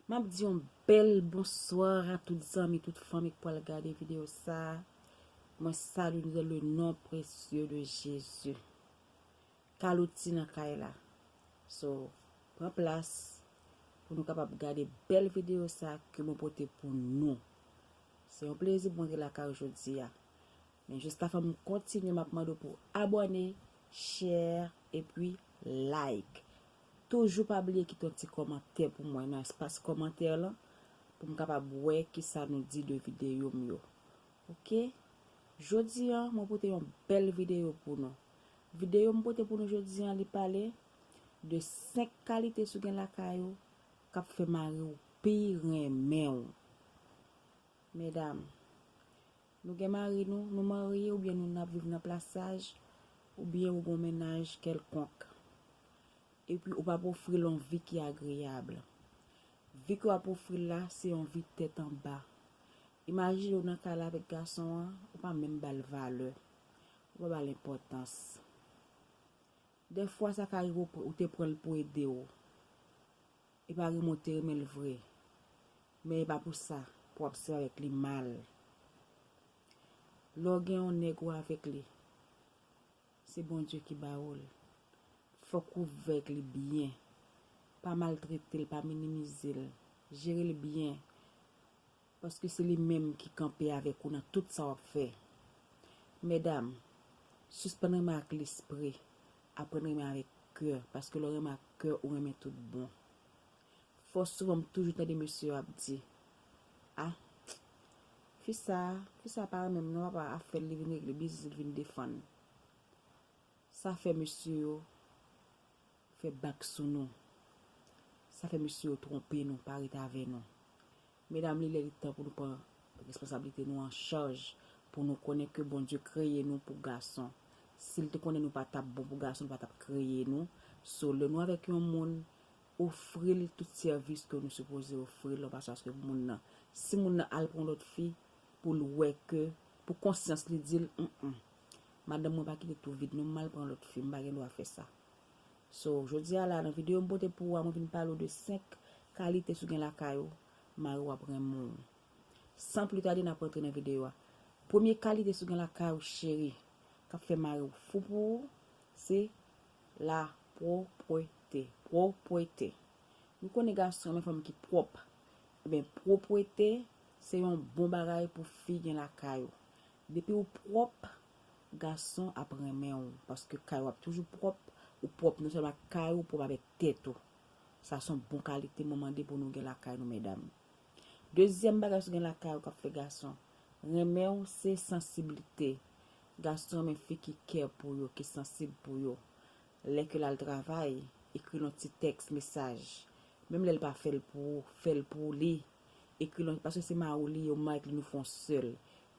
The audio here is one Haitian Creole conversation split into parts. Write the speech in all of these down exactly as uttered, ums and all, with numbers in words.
M ap di yon bèl bonswa a tout zanmi, tout fanmi k pral gade videyo sa a. Mwen salye nou dans le nom précieux de Jésus. Kaloti nan kay la. So, pran plas pou nou kapab gade bèl videyo sa a ke mwen pote pou nou. Se yon plezi pou mwen te lakay ou jodi a. Men jis avan m kontinye, m ap mande w pou abòne, share, epi like. Toujou pa bliye kite yon ti kòmantè pou mwen nan espas kòmantè lan, pou m kapab wè kisa nou di de videyo m yo. Oke? Jodi a, mwen pote yon bèl videyo pou nou. Videyo m pote pou nou jodi a, li pale de senk kalite si w gen lakay ou k ap fè mari w pi renmen w. Medam, nou gen mari nou, nou marye oubyen nou ap viv nan plasaj, oubyen ou gen yon mennaj kèlkonk. Epi ou p ap ofri l yon vi ki agreyab. Vi ke w ap ofri l la, se yon vi tèt anba. Imajine w nan kay la avèk gason an, ou pa menm ba l valè. Ou pa ba l enpòtans. Dèfwa sa ka rive ou, ou te pran l pou ede w. E pa renmen w te renmen l vre. Men e pa pou sa, pou w ap sèvi avèk li mal. Lè w gen yon nèg ou avèk li, se Bondye ki ba ou l. Fòk ou viv avèk li byen. Pa maltrete l, pa minimize l. Jere l byen. Paske se li menm ki kanpe avèk ou nan tout sa w ap fè. Medam, sispann renmen ak lespri, aprann renmen avèk kè, paske lè w renmen ak kè, ou renmen tout bon. Fò souvan m toujou tande mesye yo ap di, a, fi sa, fi sa pa renmen m non, papa, afè l li vin regle, biznis li vin defann. Sa fè mesye yo fè bak sou nou. Sa fè mesye yo twonpe nou, pa ret avè nou. Medam, li lè li tan pou nou pran responsablite nou an chaj, pou nou konnen ke Bondye kreye nou pou gason. Si l te konnen nou pa t ap bon pou gason, li pa t ap kreye nou. So, lè nou avèk yon moun, ofri l tout sèvis ke nou sipoze ofri l, pa paske moun nan, si moun nan al pran lòt fi, pou l wè ke, pou konsyans li di l, mm, madanm mwen pa kite tou vid non, m al pran lòt fi, m pa gen dwa fè sa. So, jodi a la, nan videyo m pote pou ou a, mwen vin pale w de senk kalite si w gen lakay ou, mari w ap renmen w. San pli tade, n ap rantre nan videyo a. Premye kalite si w gen lakay ou, cheri, k ap fè mari w fou pou ou, se lapwòpte. Pwòpte. Nou konnen gason renmen fanm ki pwòp. Ebyen, pwòpte se yon bon bagay pou fi gen lakay ou. Depi ou pwòp, gason ap renmen w, paske kay ou ap toujou pwòp, ou pwòp non sèlman ak kay ou, ou pwòp avèk tèt ou. Sa se yon bon kalite mwen mande pou nou gen lakay nou, medam. Dezyèm bagay si w gen lakay ou k ap fè gason renmen w, se sansiblite. Gason renmen fi ki kè pou yo, ki sansib pou yo. Lè ke l al travay, ekri l yon ti tèks mesaj. Menm lè l pa fè l pou ou, fè l pou li. Ekri l yon, paske se mari w li ye, ou menm avèk li nou fè yon sèl.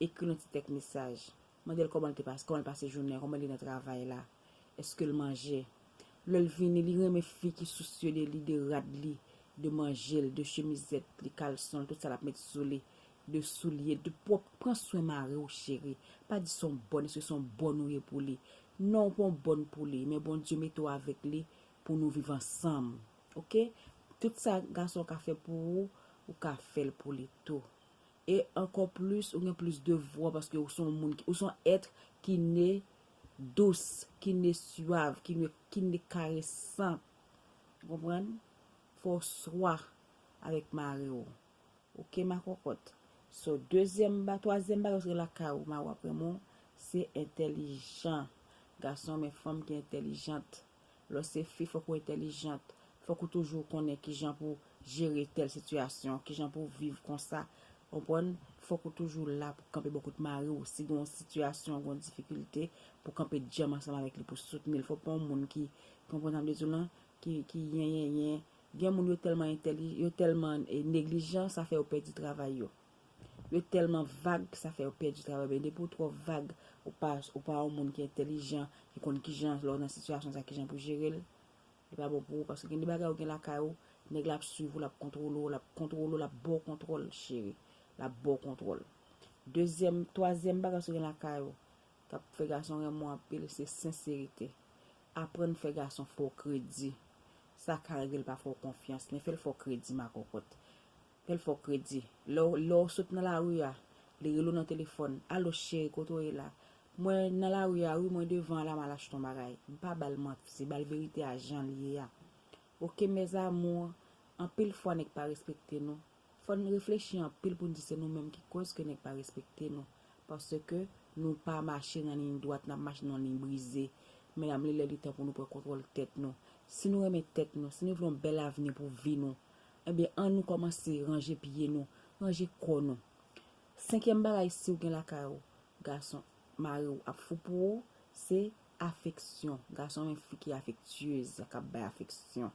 Ekri l yon ti tèks mesaj. Mande l kòman l te pase, kòman l pase jounen, kòman l ye nan travay la. Èske l manje? Lè l vini, li renmen fi ki sousye de li, de rad li, de manje l, de chemizèt li, kalson l, tout sa l ap met sou li, de soulye l, tout pwòp. Pran swen mari w, cheri. Pa di se yon bòn, èske se yon bòn ou ye pou li? Non, ou pa yon bòn pou li, men Bondye mete w avèk li pou nou viv ansanm. Oke? Tout sa gason ka fè pou ou, ou ka fè l pou li tou. E ankò plis, ou gen plis devwa paske ou se yon moun ki, ou se yon èt ki ne dous, ki ne swav, ki ne, ki ne karesan. Ou konprann? Fò w swa avèk mari w. Oke, ma kòkòt. So, dezyèm ba, twazyèm bagay ou lakay ou, mari w ap renmen w, se entèlijan. Gason renmen fanm ki entèlijant. Lè w se fi, fòk ou entèlijant. Fòk ou toujou konnen kijan pou jere tèl sitiyasyon, kijan pou viv konsa. Konprann? Fòk ou toujou la pou kanpe bò kot mari w. Si gen yon sitiyasyon, gen yon difikilte, pou kanpe djanm ansanm avèk li, pou soutni l. Fò w pa yon moun ki, konprann sa m vle di w lan, ki, ki yen, yen, yen. Gen moun yo tèlman entèli-, yo tèlman, eh, neglijan, sa fè yo pèdi travay yo. Yo tèlman vag, sa fè yo pèdi travay. Men depi w twò vag, ou pa, ou pa yon moun ki entèlijan, ki konn kijan, lè w nan sitiyasyon sa, kijan pou jere l, li pa bon pou ou, paske gen de bagay ou gen lakay ou, nèg la ap swiv ou, l ap kontwole w, l ap kontwole w, l ap ba w kontwòl, cheri. L ap ba w kontwòl. Dezyèm, twazyèm bagay ou gen lakay ou, k ap fè gason renmen w anpil, se senserite. Aprann fè gason fè w kredi. Sa ka rive l pa fè w konfyans, men fè l fè w kredi, ma kòkòt. Fè l fè w kredi. Lè w, lè w sot nan lari a, li rele w nan telefòn. Alo, cheri, kote w ye la? Mwen nan lari a, wi, mwen devan an la, m al achte yon bagay. M pa ba l manti, ba l verite a jan l ye a. Oke, mes amours, anpil fwa nèg pa respekte nou. Fò n reflechi anpil pou n di se nou menm ki koz ke nèg pa respekte nou. Paske nou pa mache nan liy dwat, n ap mache nan liy brize. Medam, li lè li tan pou nou pran kontwòl tèt nou. Si nou renmen tèt nou, si nou vle yon bèl avni pou vi nou, ebyen, ann nou kòmanse ranje pye nou, ranje kò nou. Senkyèm bagay, si w gen lakay ou, gason, mari w ap fou pou ou, se afeksyon. Gason renmen fi ki afektyez, k ap bay afeksyon.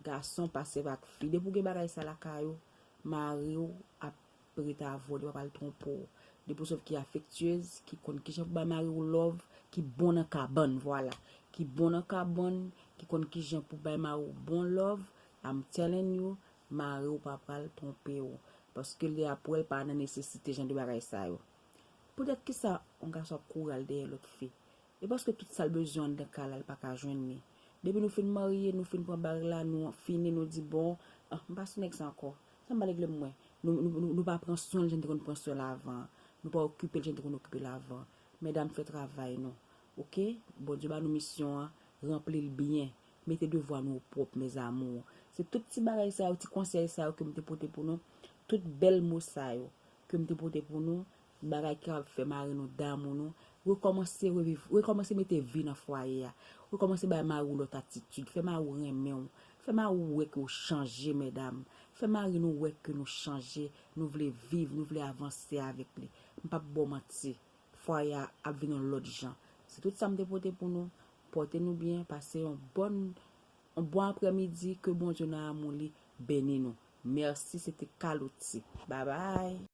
Gason pa sèvi ak fi. Depi w gen bagay sa lakay ou, mari w ap ret avè w, li pa pral twonpe w. Depi w se yon fi ki afektyez, ki konn kijan pou bay mari w love, ki bon nan kabann, vwala. Ki bon nan kabann, ki konn kijan pou bay mari w bon love, I'm telling you, mari w pa pral twonpe w. Paske li ap wè l pa nan nesesite jan de bagay sa yo. Poutèt kisa yon gason ap kouri al dèyè lòt fi? E paske tout sa l bezwen anndan kay la, l pa ka jwenn li. Depi nou fin marye, nou fin pran bag la, nou fini, nou di, bon, ah, m pa sou nèg sa ankò. Sa m pa regle mwen. Nou, nou, nou, nou pa pran swen l jan n te konn pran swen l avan. Nou pa okipe l jan n te konn okipe l avan. Medam, fè travay nou. Oke? Bondye ba nou misyon an, ranpli l byen. Mete devwa nou o pwòp, mes amours. Se tout ti bagay sa yo, ti konsèy sa yo ke m te pote pou nou. Tout bèl mo sa yo ke m te pote pou nou, bagay ki kapab fè mari nou damou nou, rekòmanse reviv, rekòmanse mete vi nan fwaye a, rekòmanse bay mari w lòt atitid, fè mari w renmen w, fè mari w wè ke w chanje, medam, fè mari nou wè ke nou chanje, nou vle viv, nou vle avanse avèk li. M p ap ba w manti, fwaye a ap vin yon lòt jan. Se tout sa m te pote pou nou, pòte nou byen, pase yon bòn, yon bon aprèmidi, ke Bondye nan amou li beni nou. Mèsi, se te Kaloti. Babay.